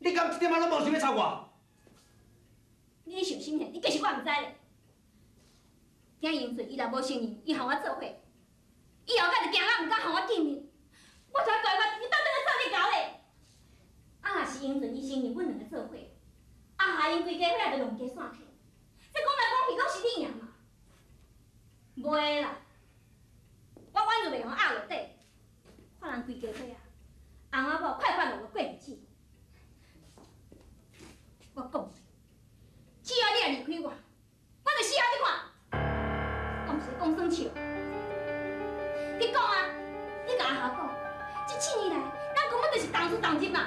你敢一点仔拢无想欲插我？你想啥物？你其实我毋知咧。惊英俊伊若无承认，伊和我做伙，以后敢就惊啊毋敢和我见面。我才怪我，你到底咧做你搞咧？啊，若是英俊伊承认阮两个做伙，啊，哈𪜶规家伙就弄家散去。这讲来讲去，拢是你赢嘛？袂啦，我婉如袂予压落底，看人规家伙啊，翁仔某快快乐乐过日子。我讲，只要你若离开我，我就死予你看。我毋是讲耍笑，你讲啊，你共阿霞讲，这7年来，咱根本就是同出同入嘛。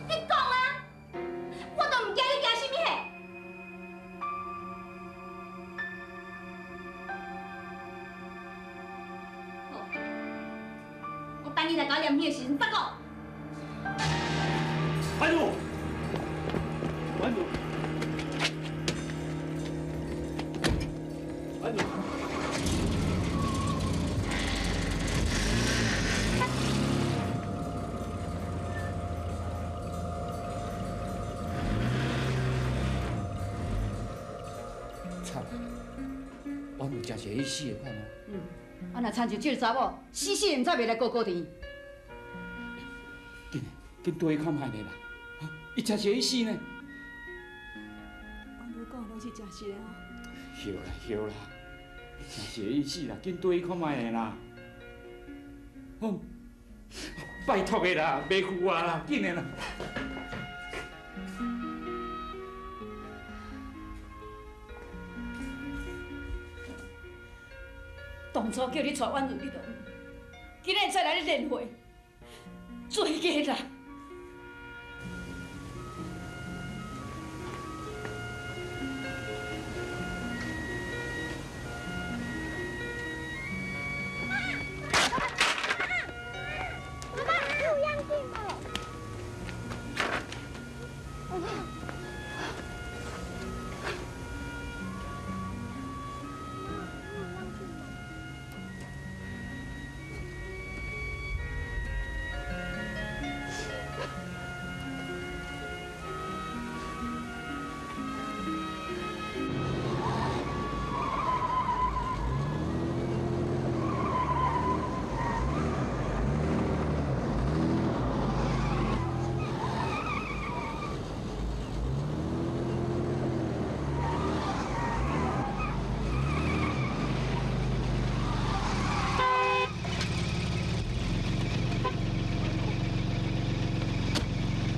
你讲啊，我都毋惊你惊啥物嘿？好，我等你来共我念经的时阵再讲。婉如，婉如，婉如。惨，婉如真是会死的款哦。嗯，啊若亲像这个查某，死死毋知袂来高高甜。紧，紧对伊看觅咧啦，啊，伊真是会死呢。婉如讲的拢是真实的哦。痟啦痟啦，真是会死啦，紧对伊看觅咧啦。好，拜托的啦，袂负我啦，紧的啦。当初叫你娶婉如，你都毋，今日再来咧练会，做假啦！妈妈，有影见无？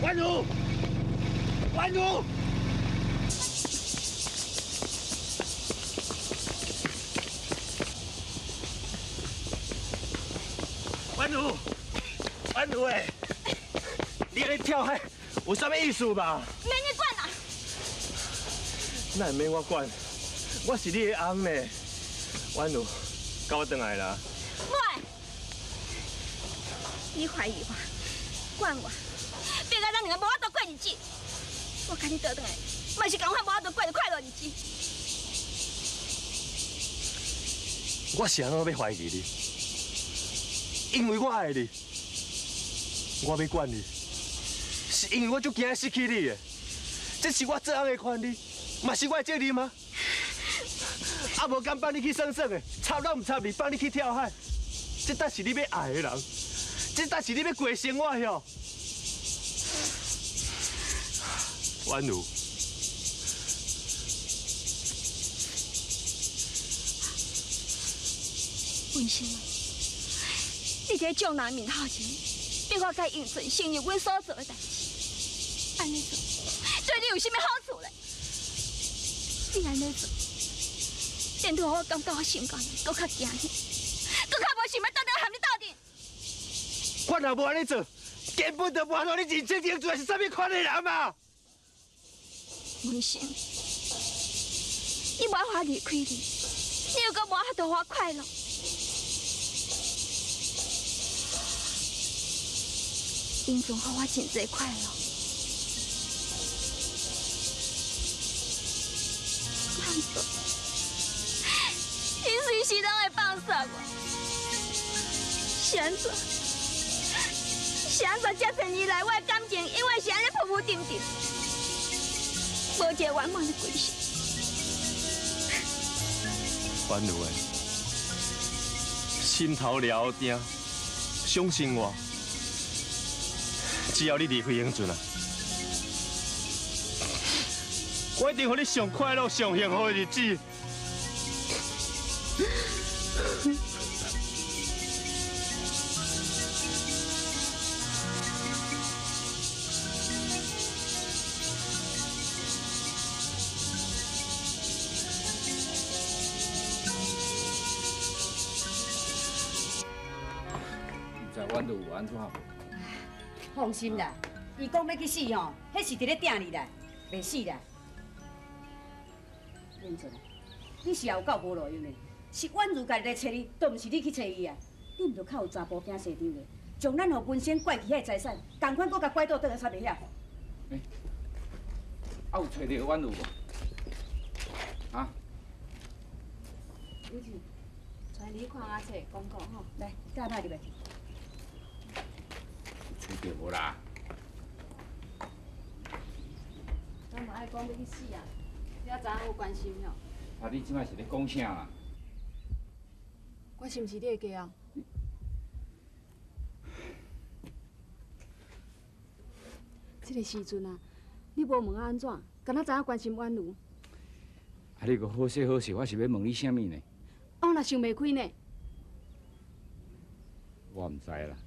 婉如，婉如，婉如，婉如哎，你按呢跳海有啥物意思吧？免你管啦。哪会免我管？我是你的翁呢。婉如，佮我转来啦。袂，你怀疑我，管我。变甲咱两个无法度过日子，我共你倒转来，嘛是仝款无法度过快乐日子。我是按怎欲怀疑你？因为我爱你，我欲管你，是因为我足惊失去你的。这是我做翁的权利，嘛是我的责任啊！啊，无敢放你去耍耍的，插拢毋插你，放你去跳海，这才是你欲爱的人，这才是你欲过生活哟。婉如，文生啊，你伫众人面头前，逼我共英俊承认阮所做的代志，按呢做，对你有啥物好处咧？你按呢做，颠倒予我感觉我心肝阁较惊险，阁较无想欲倒转和你斗阵。我若无按呢做，根本就无法度你认清英俊是啥物款的人嘛！文生，你无法离开你，你又阁无法度予我快乐。英俊予我真济快乐，放过，伊随时拢会放煞我。是按怎？是按怎？这侪年来，我的感情永远浮沉沉，無一个圓滿的歸宿。婉如的，心頭了定，相信我，只要你離開永順啊，我一定予你上快樂、上幸福的日子。阮就有按怎無？放心啦，伊講欲去死吼，彼是佇咧碇你啦，袂死啦。英俊啊，你是也有夠無路用的，是婉如家己來揣你，都毋是你去揣伊啊。你毋著較有查埔囝勢場的，將咱予文仙拐去遐財產，仝款閣共拐倒轉來插佇遐。欸，啊有揣著婉如無？啊？有錢，帶你看阿冊功課吼，來，教他入來。揣著無啦？咱嘛愛講欲去死啊！你猶知影有關心吼？啊，你這擺是咧講啥啦？我是毋是你的家後？這个時陣啊，你無問我按怎，敢若知影關心婉如？啊，你閣好勢好勢，我是欲問你啥物呢？我若想袂開呢？我毋知啦，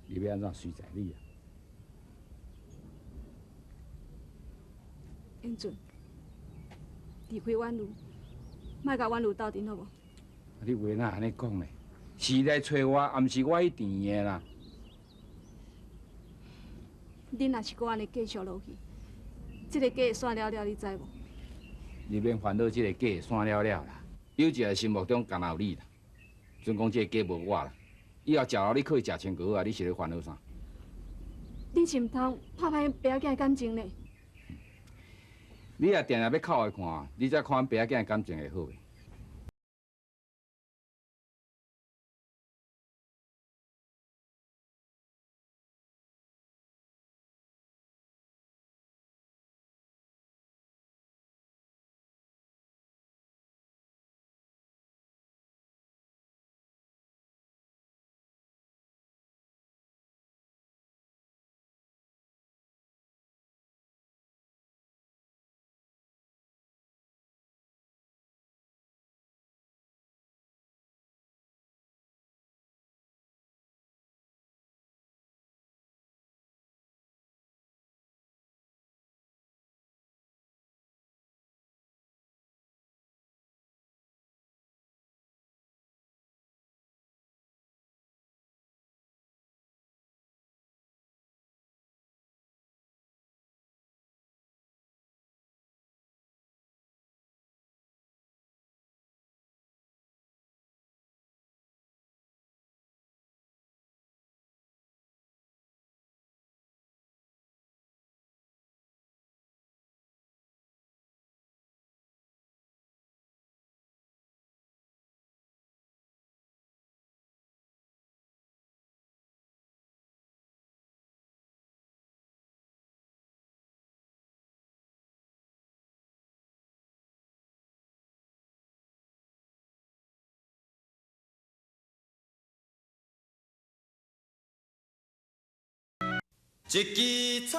你欲按怎隨在你啊。英俊，離開婉如，莫共婉如鬥陣好無？啊，你話哪按呢講呢？是來揣我，也毋是我去甜的啦。恁若是閣按呢繼續落去，這个家會散了了，你知無？你免煩惱這个家會散了了啦。有一个心目中干焦有你啦，準講這个家無我啦。以後食癆你靠伊食穿就好啊，你是咧煩惱啥？恁是毋通拍歹爸仔囝的感情呢？你若定定欲哭來看，你才看阮爸仔囝的感情會好袂？一支草，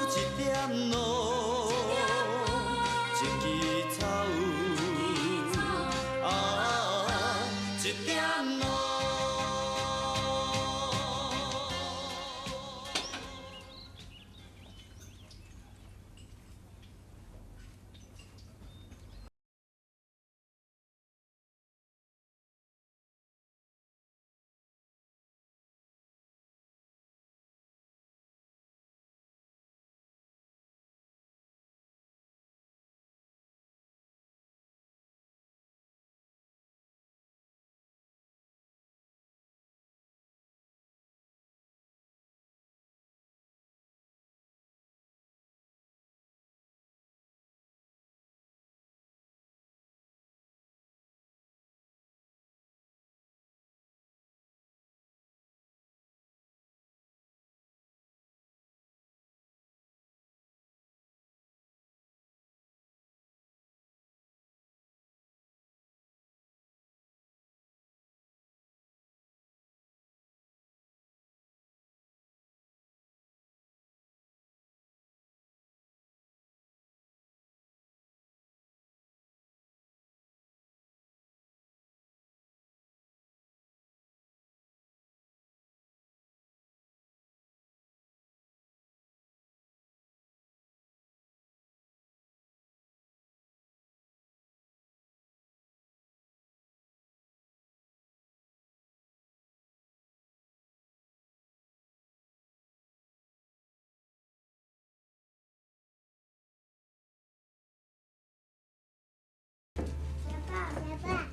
一點露，一支草，啊，一點露。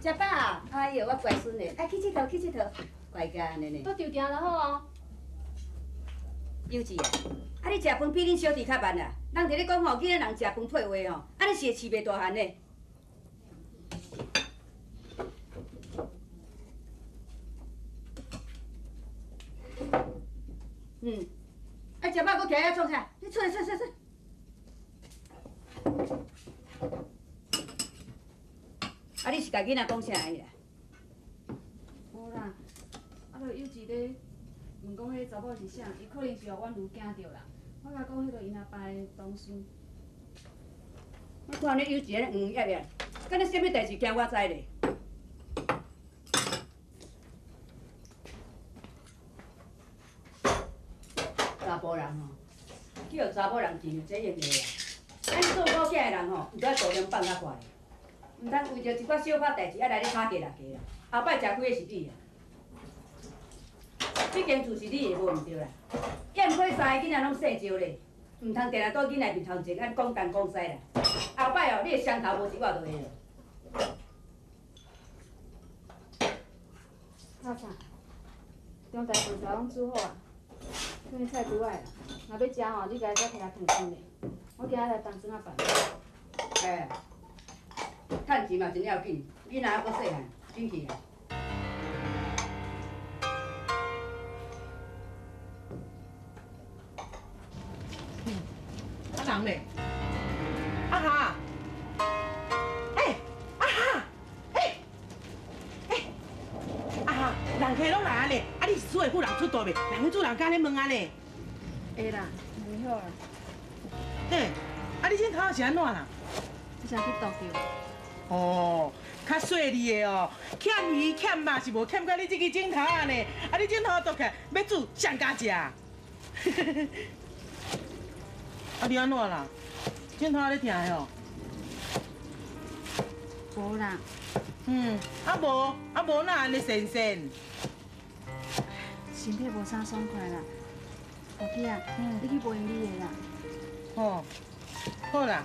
食飽啊！哎哟，我乖孙嘞，爱去𨑨迌，去𨑨迌，乖甲按呢呢。都丢定就好哦。幼稚啊！啊，你食饭比恁小弟较慢啦。人伫咧讲吼，囡仔人食饭配话吼，按呢是会饲袂大汉的。嗯，啊，食饱阁徛遐创啥？你出来，出出出！啊，你是共囡仔讲啥的啦？无啦，啊，就幼稚咧问讲彼查某是啥，伊可能是予婉如惊著啦。我共讲彼个𪜶阿爸的同事。我看你幼稚按呢黄掖掖，敢若啥物代志惊我知咧？查埔人吼，去予查某人饲，这用的啦。咱做某囝的人吼，毋知度量放较宽。毋通为著一寡小可代志，啊来咧吵架啦架啦，后摆食亏的是你啊！这间厝是你的，无毋对啦。抑毋过三个囡仔拢细招咧，毋通定定倒囡仔面头前按讲东讲西啦。后摆哦，你的双头无一活落去。阿啥？中昼饭菜拢煮好啊，放伫菜橱仔啦。若欲食吼，你家再提来烫烫咧。我今仔来帮孙仔办。哎。趁钱嘛真要紧，囡仔还阁细汉，紧去啊！啊人咧？阿哈！欸，阿哈！欸欸！阿哈，人客拢来啊咧，啊你是厝的妇人出大未？人去主人家咧问啊咧。会啦，问好啦。嘿，啊你这头是按怎啦？这啥去剁著。哦，较细腻的哦，欠鱼欠肉是无欠到你这支指头仔呢。啊，你指头剁起来欲煮谁敢食？啊，你按怎啦？指头咧疼的哦？无啦。嗯，啊无，啊无哪按呢神神？身体无啥爽快啦。大姐啊，你去无闲你的啦。哦，好啦。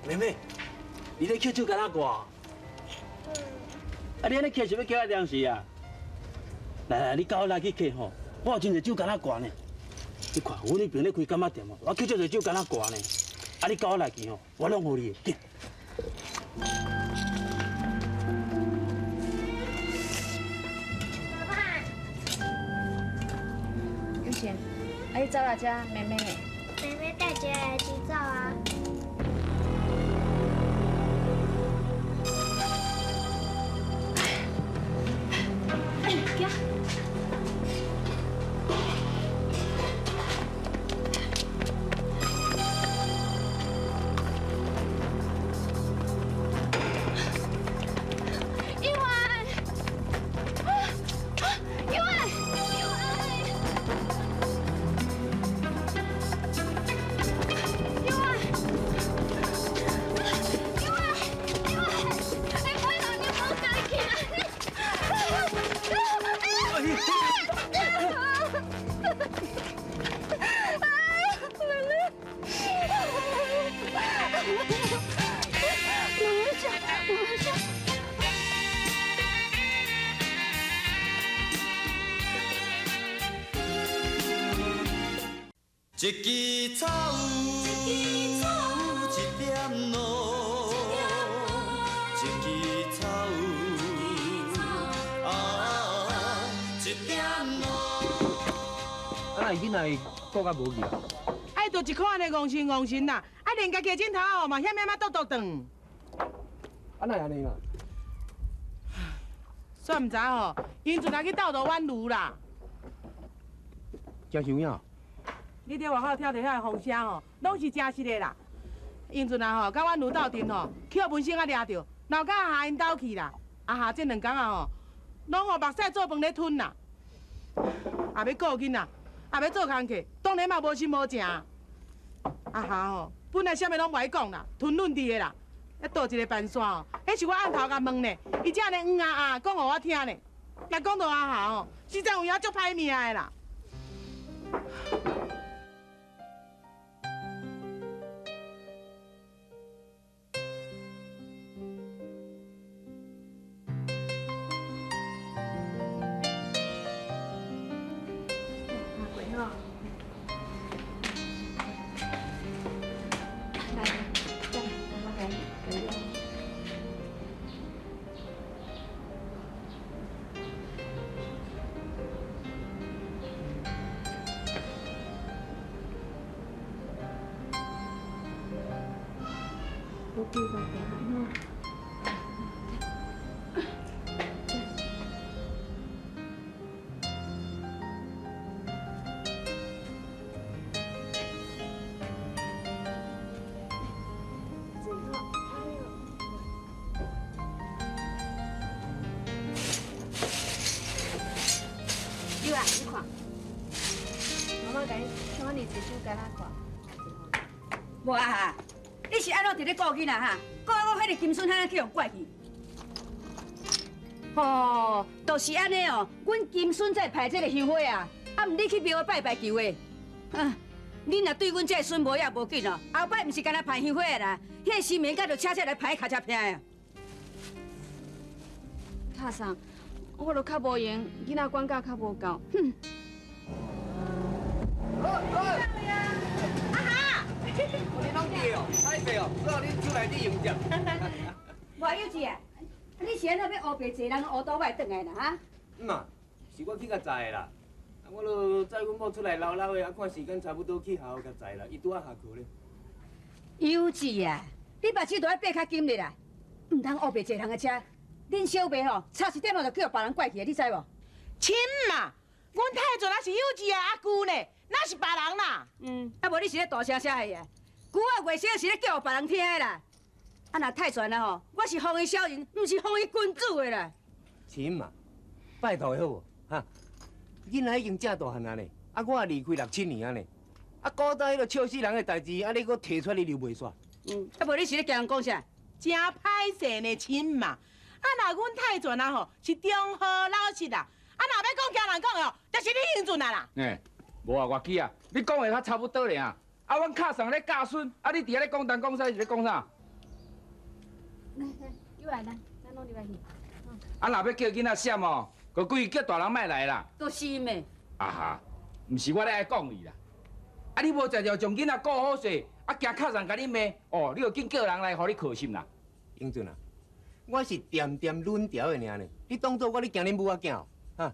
妹妹，你咧捡手柑仔挂？啊，你按呢捡是欲捡啊凉时啊？来来，你佮我来去捡吼，我有真济酒柑仔挂呢。你看，阮彼边咧开柑仔店哦，我捡足济酒柑仔挂呢。啊，你佮我来去吼，我拢予你的。爸爸，有贤，啊，你走来遮，妹妹呢？妹妹带姐来洗澡啊。一支草，一点露，一支草，啊，一点露。啊，那囡仔顾较无去啊？哎，就一箍按呢戆神戆神啦，啊，连家己的枕头哦嘛，险险仔剁剁断。啊，哪会按呢啦？煞毋知吼，𪜶阵来去斗罗婉如啦。真有影。你伫外口听著遐个风声吼，拢是真实的啦。𪜶阵啊吼，佮婉如斗阵吼，去予文生啊掠著，闹到阿霞𪜶兜去啦。阿霞这两工啊吼，拢予目屎做饭咧吞啦。也欲顾囡仔，也欲做工课，当然嘛无心无情。阿霞吼，本来啥物拢无爱讲啦，吞忍伫的啦。啊，倒一个办线哦，彼是我暗头共问呢，伊才按呢嗯啊啊讲予我听呢。若讲到阿霞哦，实在有影足歹命的啦。有啊，你看，妈妈共你唱遐尔济首歌仔歌。无啊哈，你是按怎伫咧顾囡仔哈？顾我彼个金孙汉去予怪去？哦，就是按呢哦，阮金孙才会排这个香火啊，啊，毋你去庙拜拜求的。啊，恁若对阮这个孙无也无紧哦，后摆毋是干焦排香火的啦，彼个神明甲就车车来排卡车片啊。卡桑，我都较无闲，囡仔管教较无够，哼。阿哈，你拢对哦，歹势哦，我予恁出来你迎接。无幼稚啊，你是按怎欲乌白坐人乌倒摆转来啦？哈？毋嘛，是我去共载的啦。啊，我著载阮某出来捞捞的，啊，看时间差不多，去学校共载啦。伊拄仔下课咧。幼稚啊，你目屎都爱闭较紧咧啦，毋通乌白坐人的车。恁小妹吼，差一点仔就去予别人拐去的，你知无？亲嘛，阮太祖那是幼稚的阿舅呢，哪是别人啦？嗯，啊无你是咧大声啥去啊？旧仔话声是咧叫予别人听的啦。啊若太全啊吼，我是奉伊小人，毋是奉伊君子的啦。亲嘛，拜托的好无？哈，囡仔已经遮大汉啊呢，啊我也离开六七年啊呢，啊古早彼个笑死人的代志，啊你阁提出来你就袂煞。嗯，啊无你是咧惊人讲啥？真歹势呢，亲嘛。啊若阮太全啊吼，是忠厚老实啦。啊若欲讲惊人讲的吼，就是你英俊啊啦。欸，无啊，外基啊，你讲的较差不多尔。啊，阮敲送咧教孙，啊你伫遐咧讲东讲西是咧讲啥？来来，又来来，咱拢入来去。啊，若欲叫囡仔闪哦，阁规叫大人莫来啦。就是嘛。啊哈，毋是我咧爱讲你啦。啊，你无常常将囡仔顾好势，啊惊敲送共你骂，哦，你就紧叫人来予你靠心啦。英俊啊，我是恬恬软调的尔呢，你当作我咧惊恁母仔囝哦？哈！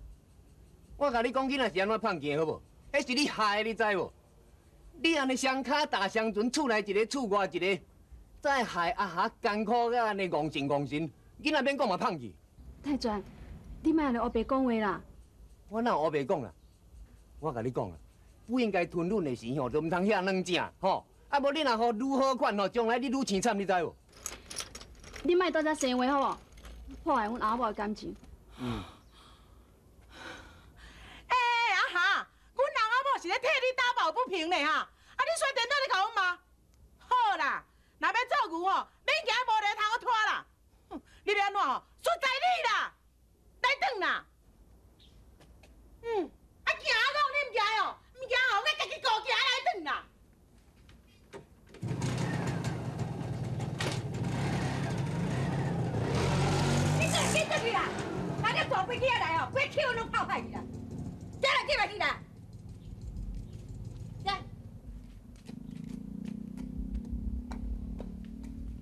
我共你讲，囡仔是按怎胖见好无？彼是你害的，你知无？你按呢双跤踏双船，厝内一个，厝外一个，再害阿霞艰苦甲按呢戆神戆神，囡仔免讲嘛胖去。太全，你莫按呢乌白讲话啦。我哪有乌白讲啦？我共你讲啦，不应该吞卵的时吼，就毋通遐软食吼。啊，无你若予愈好款吼，将来你愈凄惨，你知无？你莫倒遮生话好无？破坏阮阿某的感情。嗯。欸，阿霞，阮翁仔某是咧替你打抱不平呢哈！啊，你煞颠倒咧共阮骂。好啦，若欲做牛吼，免行无犁通去拖啦。哼，你欲按怎吼？实在你啦，来转啦。嗯，啊行啊，讲你毋行哦，毋行吼，我家己顾行来转啦。你转先转去啦！把你大飞机来哦，规气氛拢泡歹去啦！进来进来去啦！来。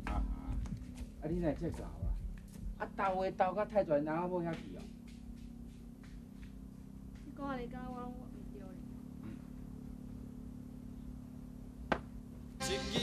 啊，啊你哪会这𠢕啊？啊斗话斗到太全翁仔某遐去哦。你讲按呢，敢若我拢毋对咧。